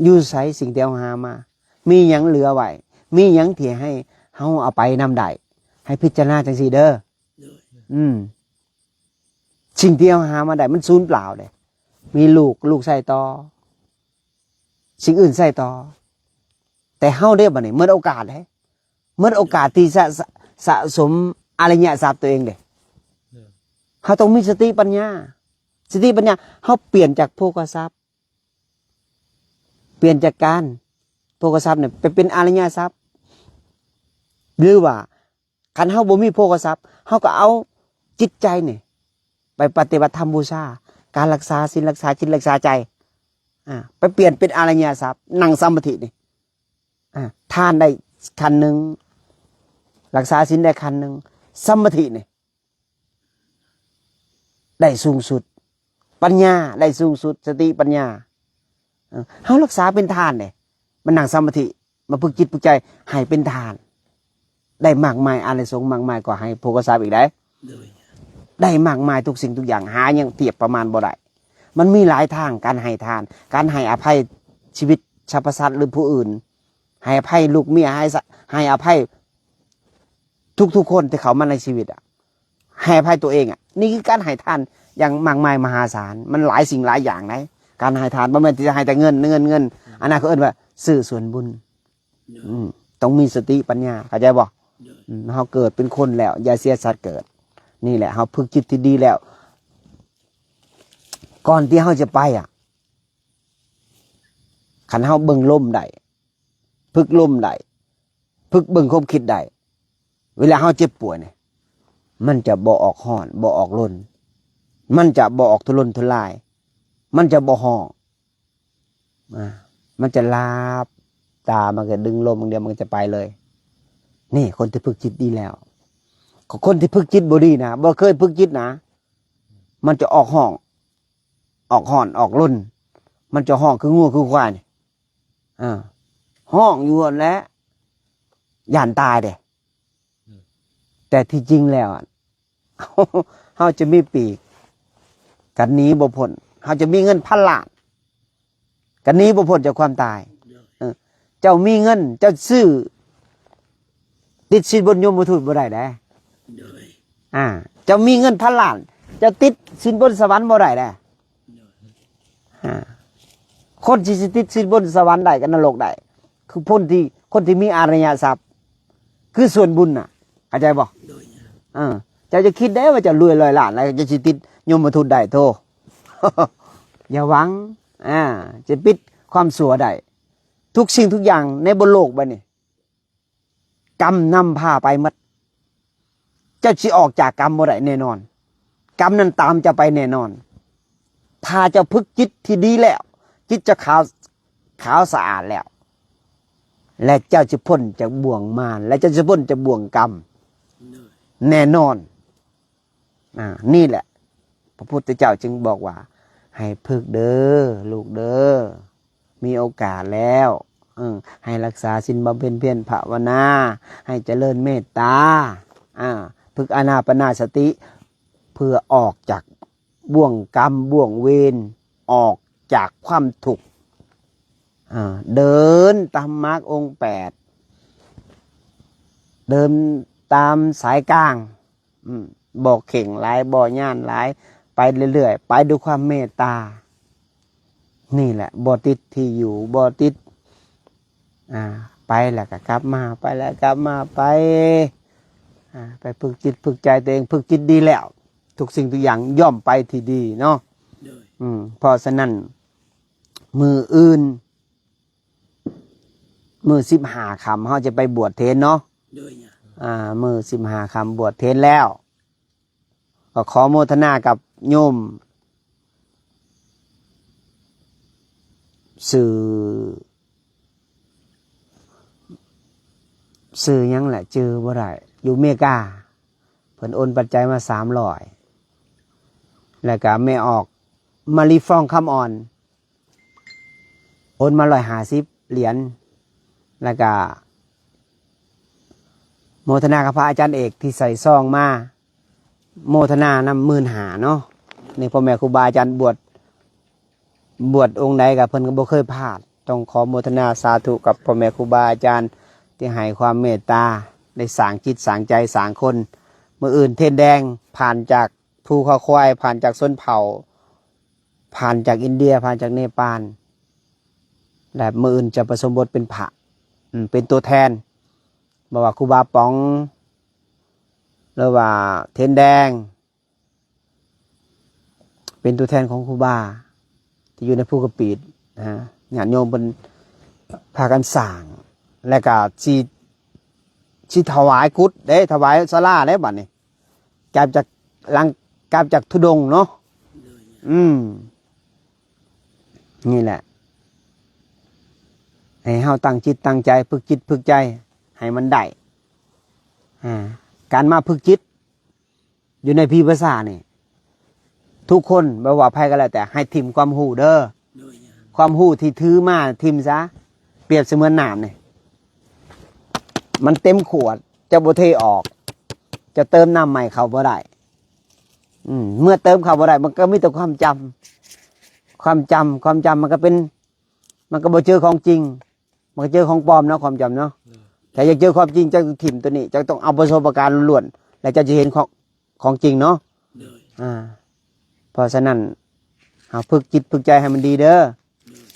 ຢູ່ໃສ? ສິ່ງທີ່ເຮົາຫາມາ ມີຫຍັງເຫຼືອໄວ້? ມີຫຍັງທີ່ໃຫ້ເຮົາເອົາໄປນຳໄດ້? ໃຫ້ພິຈາລະນາຈັ່ງຊີ້ເດີ. ໂດຍ ອືມ ສິ່ງທີ່ເຮົາຫາມາໄດ້ ມັນສູນເປົ່າເດ້. ມີລູກ ລູກໃຊ້ຕໍ່ ສິ່ງອື່ນໃຊ້ຕໍ່ ແຕ່ເຮົາເດ້ ບັດນີ້ໝົດໂອກາດເດ້. ໝົດໂອກາດທີ່ສະ ສະ ສະສົມອະລິຍະຊັບຕົວເອງເດ້. ເຮົາຕ້ອງມີສະຕິປັນຍາ ສະຕິປັນຍາ ເຮົາປ່ຽນຈາກໂພຄະຊັບ ປ່ຽນຈາກການໂພຄະຊັບນີ້ໄປເປັນອະລິຍະຊັບ ຫຼືວ່າ ຄັນເຮົາບໍ່ມີໂພຄະຊັບ ເຮົາກໍເອົາຈິດໃຈນີ້ໄປປະຕິບັດທຳບູຊາ ການລັກສາສິນ ລັກສາຈິດ ລັກສາໃຈ ອາ ໄປປ່ຽນເປັນອະລິຍະຊັບ ນັ່ງສະມາທິນີ້ ອາ ທານໄດ້ຂັ້ນໜຶ່ງ ລັກສາສິນໄດ້ຂັ້ນໜຶ່ງ ສະມາທິນີ້ໄດ້ສູງສຸດ ປັນຍາໄດ້ສູງສຸດ ສະຕິປັນຍາ. ເອີ ເຮົາລັກສາເປັນທານເດ້ ມານັ່ງສະມາທິ ມາຝຶກຈິດຝຶກໃຈໃຫ້ເປັນທານ ໄດ້ມາກມາຍ ອານິສົງມາກມາຍກວ່າໃຫ້ໂພຄະຊັບອີກໄດ໋. ໂດຍ ໄດ້ມາກມາຍທຸກສິ່ງທຸກຢ່າງ ຫາຍັງທຽບປະມານບໍ່ໄດ້. ມັນມີຫຼາຍທາງ ການໃຫ້ທານ ການໃຫ້ອະໄພຊີວິດສັບພະສັດ ຫຼືຜູ້ອື່ນ ໃຫ້ອະໄພລູກເມຍ ໃຫ້ສະ ໃຫ້ອະໄພທຸກໆຄົນທີ່ເຂົ້າມາໃນຊີວິດອະ ໃຫ້ອະໄພຕົວເອງອະ ນີ້ຄືການໃຫ້ທານຢ່າງມາກມາຍມະຫາສານ. ມັນຫຼາຍສິ່ງຫຼາຍຢ່າງໃດ໋ ການໃຫ້ທານ ບໍ່ແມ່ນທີ່ຈະໃຫ້ແຕ່ເງິນ ເງິນ ເງິນ ໂດຍ ອັນນັ້ນເຂົາເອີ້ນວ່າຊື້ສ່ວນບຸນ. ໂດຍ ອືມ ຕ້ອງມີສະຕິປັນຍາ ເຂົ້າໃຈບໍ່? ໂດຍ ອືມ ເຮົາເກີດເປັນຄົນແລ້ວ ຢ່າເສຍສັດເກີດ. ນີ້ແຫຼະ ເຮົາຝຶກຈິດທີ່ດີແລ້ວ ກ່ອນທີ່ເຮົາຈະໄປອະ ຄັນເຮົາເບິ່ງລົມໄດ້ ຝຶກລົມໄດ້ ຝຶກເບິ່ງຄວາມຄິດໄດ້ ເວລາເຮົາເຈັບປ່ວຍນີ້ ມັນຈະບໍ່ອອກຮ້ອນ ບໍ່ອອກລົນ ມັນຈະບໍ່ອອກທຸລົນທຸລາຍ ມັນຈະບໍ່ຮ້ອງ ອາ ມັນຈະຫຼັບຕາ ມັນກໍດຶງລົມບາງດຽວມັນກໍຈະໄປເລີຍ. ນີ້ຄົນທີ່ຝຶກຈິດດີແລ້ວ. ຄົນທີ່ຝຶກຈິດບໍ່ດີນະ ບໍ່ເຄີຍຝຶກຈິດນະ ມັນຈະອອກຮ້ອງ ອອກຮ້ອນ ອອກລົນ ມັນຈະຮ້ອງຄືງົວຄືຄວາຍນີ້ ເອີ ຮ້ອງຢູ່ຫັ້ນແຫຼະ ຢ້ານຕາຍເດ້. ອືມ ແຕ່ທີ່ຈິງແລ້ວ ເຮົາຈະມີປີກ ກໍໜີບໍ່ພົ້ນ. ເຮົາຈະມີເງິນພັນລ້ານ ກໍໜີບໍ່ພົ້ນຈາກຄວາມຕາຍ. ເອີ ເຈົ້າມີເງິນ ເຈົ້າຊື້ ຕິດສິນບົນຍົມມະທູດບໍ່ໄດ້ເດ້. ໂດຍ ອາ ເຈົ້າມີເງິນພັນລ້ານ ເຈົ້າຕິດສິນບົນສະຫວັນບໍ່ໄດ້ເດ້. ໂດຍ ອາ ຄົນທີ່ຊິຕິດສິນບົນສະຫວັນໄດ້ກັບນະລົກໄດ້ ຄືຄົນທີ່ ຄົນທີ່ມີອະລິຍະຊັບ ຄືສ່ວນບຸນນະ ເຂົ້າໃຈບໍ່? ໂດຍ ເອີ ເຈົ້າຈະຄິດໄດ້ວ່າເຈົ້າລວຍຮ້ອຍລ້ານແລ້ວ ເຈົ້າຊິຕິດຍົມມະທູດໄດ້ ໂທ ຢ່າຫວັງ ອາ ຈະປິດຄວາມຊົ່ວໄດ້. ທຸກສິ່ງທຸກຢ່າງໃນບົນໂລກໃບນີ້ ກຳນຳພາໄປໝົດ. ເຈົ້າຊິອອກຈາກກຳບໍ່ໄດ້ແນ່ນອນ. ກຳນັ້ນຕາມເຈົ້າໄປແນ່ນອນ. ຖ້າເຈົ້າຝຶກຈິດທີ່ດີແລ້ວ, ຈິດເຈົ້າຂາວ, ຂາວສະອາດແລ້ວ, ແລະ ເຈົ້າຊິພົ້ນຈາກບ່ວງມານ, ແລະ ເຈົ້າຊິພົ້ນຈາກບ່ວງກຳແນ່ນອນ. ອາ ນີ້ແຫຼະ ພະພຸດທະເຈົ້າຈຶ່ງບອກວ່າ ໃຫ້ຝຶກເດີ ລູກເດີ, ມີໂອກາດແລ້ວ ເອີ ໃຫ້ລັກສາສິນ ບຳເພັນພຽນ ພາວະນາ, ໃຫ້ຈະເລີນເມດຕາ, ອາ ຝຶກອານາປານະສະຕິ ເພື່ອອອກຈາກບ່ວງກຳ ບ່ວງເວນ, ອອກຈາກຄວາມທຸກ. ອາ ເດີນຕາມມາກອົງແປດ, ເດີນຕາມສາຍກາງ. ອືມ ບໍ່ເຄັ່ງຫຼາຍ ບໍ່ຢ້ານຫຼາຍ ໄປເລື້ອຍໆ ໄປດ້ວຍຄວາມເມດຕາ. ນີ້ແຫຼະ ບໍ່ຕິດທີ່ຢູ່ ບໍ່ຕິດ ອ່າ ໄປແລ້ວກໍກັບມາ ໄປແລ້ວກັບມາ ໄປ ອ່າ ໄປຝຶກຈິດຝຶກໃຈຕົວເອງ ຝຶກຈິດດີແລ້ວ ທຸກສິ່ງທຸກຢ່າງຍ່ອມໄປທີ່ດີເນາະ. ໂດຍ ອືມ ເພາະສະນັ້ນ ມື້ອື່ນ ມື້ສິບຫ້າຄ່ຳ ເຮົາຈະໄປບວດເທນເນາະ. ໂດຍ ອ່າ ມື້ສິບຫ້າຄ່ຳບວດເທນແລ້ວ ກໍຂໍໂມທະນາກັບໂຍມ ຊື່ ຊື່ຫຍັງແຫຼະ ຈື່ບໍ່ໄດ້ ຢູ່ເມກາ ເພິ່ນໂອນປັດໄຈມາສາມຮ້ອຍ ແລ້ວກະແມ່ອອກມາລີຟອງຄຳອ່ອນ ໂອນມາຮ້ອຍຫ້າສິບຫຼຽນ ແລ້ວກະໂມທະນາກັບພະອາຈານເອກທີ່ໃສ່ຊອງມາ ໂມທະນານຳໝື່ນຫ້າເນາະ. ນີ້ພໍ່ແມ່ຄູບາອາຈານບວດ ບວດອົງໃດກໍເພິ່ນກໍບໍ່ເຄີຍພາດ. ຕ້ອງຂໍໂມທະນາສາທຸກັບພໍ່ແມ່ຄູບາອາຈານທີ່ໃຫ້ຄວາມເມດຕາ ໄດ້ສ້າງຈິດສ້າງໃຈສ້າງຄົນ. ມື້ອື່ນເທນແດງຜ່ານຈາກພູເຂົາຄວາຍ ຜ່ານຈາກຊົນເຜົ່າ ຜ່ານຈາກອິນເດຍ ຜ່ານຈາກເນປານ ແລະ ມື້ອື່ນຈະປະສົມບົດເປັນພະ ອືມ ເປັນຕົວແທນ ບໍ່ວ່າຄູບາປອງ ຫຼືວ່າເທນແດງ ເປັນຕົວແທນຂອງຄູບາທີ່ຢູ່ໃນພູກະປີດນະ ຍາດໂຍມເພິ່ນພາກັນສ້າງ ແລ້ວກະຊິ ຊິຖວາຍກຸດເດ້ ຖວາຍສາລາເດ້ບັດນີ້ ກັບຈາກຫຼັງ ກັບຈາກທຸດົງເນາະ. ອືມ ນີ້ແຫຼະ ໃຫ້ເຮົາຕັ້ງຈິດຕັ້ງໃຈ ຝຶກຈິດຝຶກໃຈໃຫ້ມັນໄດ້. ອ່າ ການມາຝຶກຈິດ ຢູ່ໃນພີພາສານີ້ ທຸກຄົນ ບໍ່ວ່າໃຜກໍແລ້ວແຕ່ ໃຫ້ຖິ້ມຄວາມຮູ້ເດີ. ໂດຍ ຄວາມຮູ້ທີ່ຖືມາຖິ້ມຊະ. ປຽບສະເໝືອນນ້ຳນີ້ ມັນເຕັມຂວດ ເຈົ້າບໍ່ເທອອກ ເຈົ້າເຕີມນ້ຳໃໝ່ເຂົ້າບໍ່ໄດ້. ອືມ ເມື່ອເຕີມເຂົ້າບໍ່ໄດ້ ມັນກໍມີແຕ່ຄວາມຈຳ ຄວາມຈຳ ຄວາມຈຳມັນກໍເປັນ ມັນກໍບໍ່ເຈີຂອງຈິງ ມັນກໍເຈີຂອງປອມເນາະ ຄວາມຈຳເນາະ. ໂດຍ ຖ້າຢາກເຈີຄວາມຈິງ ເຈົ້າຕ້ອງຖິ້ມຕົວນີ້ ເຈົ້າຕ້ອງເອົາປະສົບປະການລ້ວນໆ ແລ້ວເຈົ້າຈະເຫັນຂອງ ຂອງຈິງເນາະ. ໂດຍ ອ່າ ເພາະສະນັ້ນ ເຮົາຝຶກຈິດຝຶກໃຈໃຫ້ມັນດີເດີ. ໂດຍ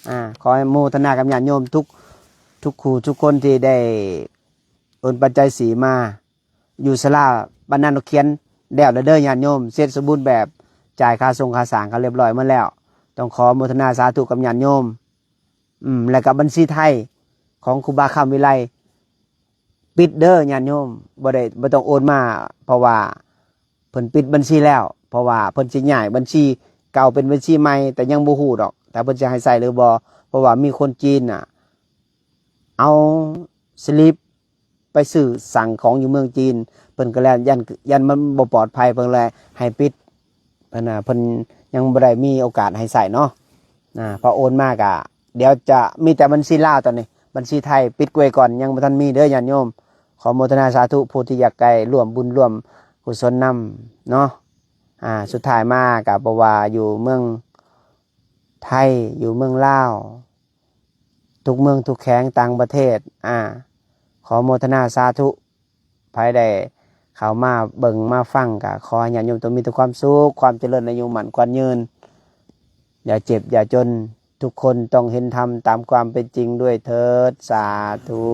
ອ່າ ຂໍໃຫ້ໂມທະນາກັບຍາດໂຍມທຸກ ທຸກຄູ່ທຸກຄົນທີ່ໄດ້ໂອນປັດໄຈສີມາ ຢູ່ສາລາບ້ານນານົກຂຽນແລ້ວລະເດີຍາດໂຍມ ເສັດສົມບູນແບບ ຈ່າຍຄ່າສົ່ງຄ່າສ້າງເຂົາລຽບຮ້ອຍໝົດແລ້ວ. ຕ້ອງຂໍໂມທະນາສາທຸກັບຍາດໂຍມ. ອືມ ແລ້ວກໍບັນຊີໄທຂອງຄູບາຄຳວິໄລ ປິດເດີຍາດໂຍມ ບໍ່ໄດ້ ບໍ່ຕ້ອງໂອນມາ ເພາະວ່າເພິ່ນປິດບັນຊີແລ້ວ ເພາະວ່າເພິ່ນຊິຍ້າຍບັນຊີເກົ່າເປັນບັນຊີໃໝ່ ແຕ່ຍັງບໍ່ຮູ້ດອກ ແຕ່ເພິ່ນຊິໃຫ້ໃຊ້ຫຼືບໍ່ ເພາະວ່າມີຄົນຈີນນະ ເອົາສະລິບ ໄປຊື້ສັ່ງຂອງຢູ່ເມືອງຈີນ ເພິ່ນກໍແລ້ວ ຢ້ານ ຢ້ານມັນບໍ່ປອດໄພ ເພິ່ນແລ້ວໃຫ້ປິດ. ເພິ່ນນະ ເພິ່ນຍັງບໍ່ໄດ້ມີໂອກາດໃຫ້ໃຊ້ເນາະ. ອ່າ ພໍໂອນມາກະ ດຽວຈະມີແຕ່ບັນຊີລາວຕອນນີ້ ບັນຊີໄທປິດໄວ້ກ່ອນ ຍັງບໍ່ທັນມີເດີຍາດໂຍມ. ຂໍໂມທະນາສາທຸຜູ້ທີ່ຢາກໄດ້ຮ່ວມບຸນຮ່ວມກຸສົນນຳເນາະ. ອ່າ ສຸດທ້າຍມາກະບໍ່ວ່າຢູ່ເມືອງໄທ ຢູ່ເມືອງລາວ ທຸກເມືອງທຸກແຂວງຕ່າງປະເທດ ອ່າ ຂໍໂມທະນາສາທຸ. ໃຜໄດ້ເຂົ້າມາເບິ່ງມາຟັງ ກໍຂໍໃຫ້ຍາດໂຍມຈົ່ງມີແຕ່ຄວາມສຸກ ຄວາມຈະເລີນ ອາຍຸໝັ້ນຂວັນຍືນ ຢ່າເຈັບຢ່າຈົນ ທຸກຄົນຕ້ອງເຫັນທຳຕາມຄວາມເປັນຈິງດ້ວຍເທີດ ສາທຸ.